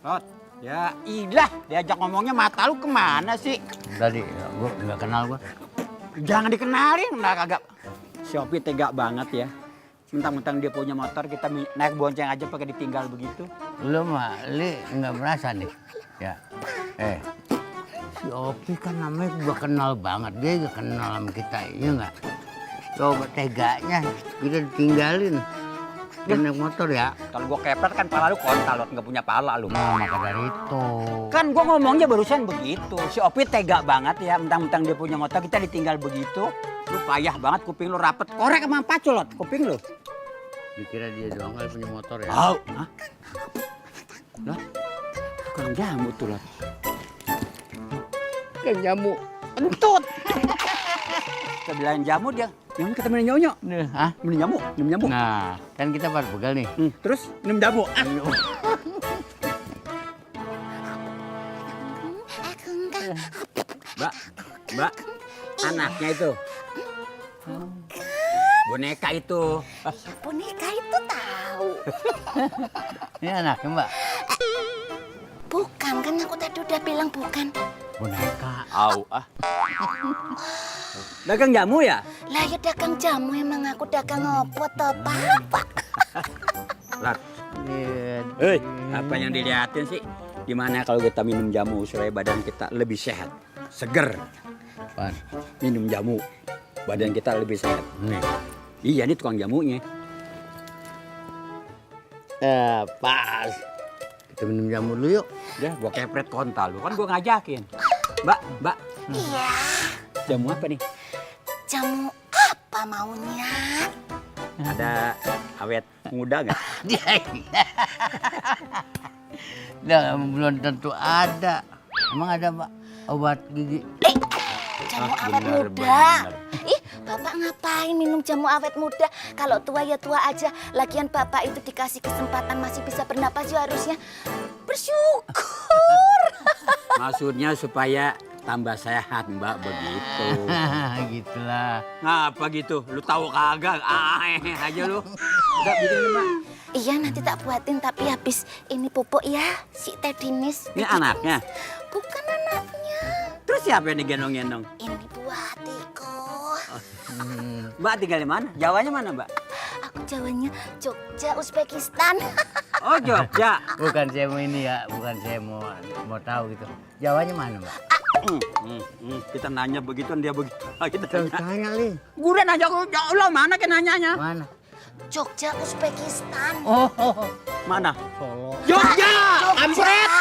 Rod, ya ilah, diajak ngomongnya mata lu kemana sih? Tadi gua nggak kenal gua. Jangan dikenalin, nah kagak. Si Opi tega banget ya. Mentang-mentang dia punya motor, kita naik bonceng aja pakai ditinggal begitu. Lu mah, Li nggak merasa nih, ya. Si Opi kan namanya gua kenal banget, dia juga kenal sama kita, iya nggak? Coba teganya, kita ditinggalin. Dia naik motor ya. Kalau gua kepret kan pala lu kontal, nggak punya pala lu. Nah, maka dari itu. Kan gua ngomongnya barusan begitu. Si Opi tega banget ya, mentang-mentang dia punya motor, kita ditinggal begitu. Lu payah banget, kuping lu rapet. Korek sama pacul, Lot, kuping lu. Dikira dia doang kali punya motor ya? Tahu. Hah? Lot, tukang jamu tuh, Lot. Kan jamu. Aduh, tut. Kita bilangin jamu dia. Yang kita minum nyonyo. Hah? Minum jamu, minum jamu. Nah, kan kita baru begal nih. Terus minum jamu. Ah. Mbak, anaknya itu. Boneka itu. Boneka itu tahu. Ini anaknya, Mbak. Bukan, kan aku tadi udah bilang bukan. Boneka. Au, ah. Dagang jamu ya? Lah ya dagang jamu, emang aku dagang opo toh, Pak? Lat. Hei, apa yang dilihatin sih? Gimana kalau kita minum jamu supaya badan kita lebih sehat, seger? Apaan? Minum jamu, badan kita lebih sehat. Nih. Iya, ini tukang jamunya. Pas. Kita minum jamu dulu yuk. Ya, gua kepret kontal lu. Kan gua ngajakin. Mbak. Iya. Jamu apa nih? Jamu apa maunya? Ada awet muda nggak? Nah, belum tentu ada. Emang ada, Pak, obat gigi? Jamu Ah, awet bener, muda. bener. Ih, Bapak ngapain minum jamu awet muda? Kalau tua ya tua aja. Lagian Bapak itu dikasih kesempatan masih bisa bernapas ya harusnya bersyukur. Maksudnya supaya tambah sehat, Mbak, begitu. Gitulah. Ngapa gitu? Lu tahu kagak? Aja lu. Enggak bikin Mbak. Iya, nanti tak buatin, tapi habis ini pupuk ya, si Teh Dinis. Ini anaknya. Bukan anaknya. Terus siapa yang digendong-gendong? Ini buat Iko. Mbak tinggal di mana? Jawanya mana, Mbak? Aku Jawanya Jogja, Uzbekistan. Oh, Jogja. Bukan saya mau ini ya, bukan saya mau tahu gitu. Jawanya mana, Mbak? Kita nanya begitu, dia begitu. Kita Tanya, Li. Gue udah nanya lo mana ke nanyanya? Mana? Jogja, Uzbekistan. Oh, Mana? Solo. Jogja! Kampret!